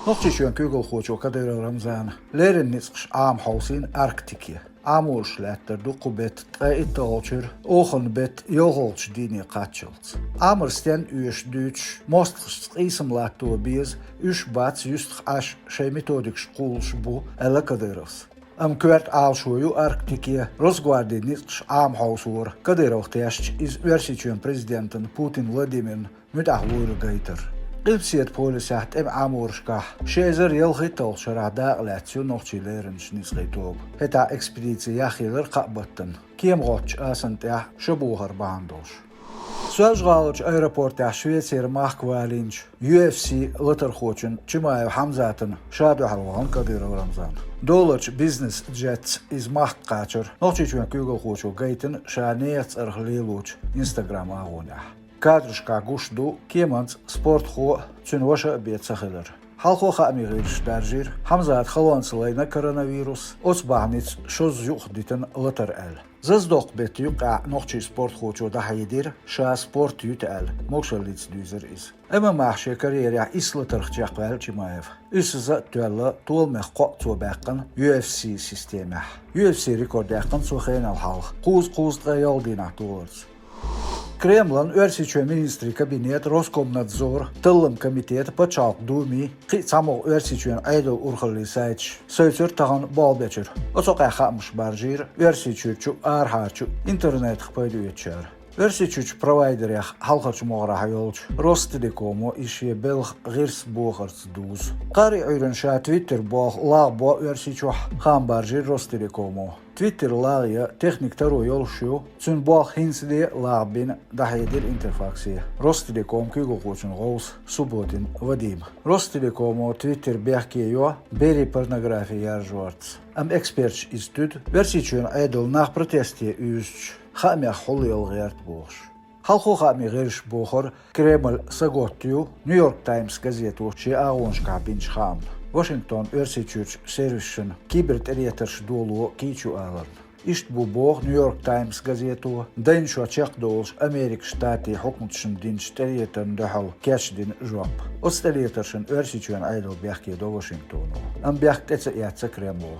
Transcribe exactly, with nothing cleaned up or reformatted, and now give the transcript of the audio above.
Нохчийчоьнан куьйгалхочо Кадыров Рамзана леррина ницкъаш Ӏама хьовсийна Арктике. Ӏамораш лаьттар ду кху бетта ткъе итталгӀачуьра, охан бетта ялхалгӀачу дийне кхаччалц. Ӏамар стенна оьшу дуьйцуш, мостагӀашца къийсам латто беза, уьш бац юьстах Ӏаш, шайн методикаш кхуллуш бу, аьлла Кадыровс. Амма коьрта Ӏалашо ю Арктике Росгвардин ницкъаш Ӏама хьовсор, Кадыровх тешча, иза Оьрсийчоьнан президентана Путин Владимирна муьтӀахь вуйла гайтар. Къилбаседа полюсехь тӀеман Ӏаморашкахь ши эзар ялхитталгӀачу шарахь дакъа лаьцна ю нохчийн леррина ницкъийн тоба. ХӀетахь экспедици яхъелира кхаа баттана, кема гӀоттачу асанна тӀехь шо бохар бахьана долуш. Соьлжа-ГӀаларчу аэропортехь Швецера махка валийначу U F C латархочун Чимаев Хьамзатан ша дуьхьал вахана Кадыров Рамзан. Доларчу бизнес-джетца иза махка кхачар Нохчийчоьнан куьйгалхочо гайтина ша нехан цӀарах лелочу Instagram агӀонехь. Кадрашкахь гуш ду кеманца спортхо а, цуьнан ваша а бен ца хилар. Хьалхо хаамийн гӀирсаша даржийра, Хьамзата халонца лайна коронавирус, оцу бахьаница шозза юкъах дитина латар аьлла. Зазадоккху беттан юккъехь нохчийн спортхочо дӀахьедира, ша спорт юьту аьлла, могашаллица дуьйзира иза. М М А-хь шен карьерехь исс латарх чекхваьлла Чимаев. Уьссаза а тоьлла, толамех кхоъ цо баьккхина U F C системехь. U F C рекорд яьккхина цо хенал хьалха, кхузткъе ялх дийнахь доларца. Кремлан, Оьрсийчоьнан министрийн кабинета, Роскомнадзора, Талламан комитета, Пачхьалкхан Думин, кхин а цхьамогӀа Оьрсийчоьнан Ӏедалан урхаллийн сайташ севцира тахана болх бечуьра. Оцу хьокъехь хаамаш баржийра Оьрсийчуьрчу а, арахьарчу а интернетах пайда оьцучара. Оьрсийчуьрчу провайдерех хьалхарчу могӀарехь йолчу Ростелекомо иза шен белхан гӀирс бохарца дузу. Кхаарин Ӏуьйранна ша Twitter болх лагӀбо Оьрсийчохь, хаам баржийра Ростелекомо. Twitter лагӀъян техника таро йолуш ю, цуьнан болх хӀинцале а лагӀбина, дӀахьедира Интерфаксе Ростелекоман куьйгалхочун гӀовса Субботин Вадима. Ростелекомо Twitter бехке йо берийн порнографи яржорца. Амма эксперташа иза туьду, Оьрсийчоьнан Ӏедал нах протесте уьйзучу хаамех хьулъяла гӀерта бохуш. Хьалхо хаамийн гӀирсаша бохург Кремль саготта ю Нью-Йорк Таймс газето шен агӀонашкахь бинчу хаамна. Вашингтон Оьрсийчуьрчу сервисашна кибертӀелетарш доло кийча ю аларна. Иштта бу боху Нью-Йорк Таймс газето дайн шо чекхдолуш Америкин Штатийн хьукматашна динчу тӀелетарна дуьхьал кечдина жоп. Оцу тӀелетаршна Оьрсийчоьнан Ӏедал бехке до Вашингтоно, амма бехк тӀе ца эцна Кремло.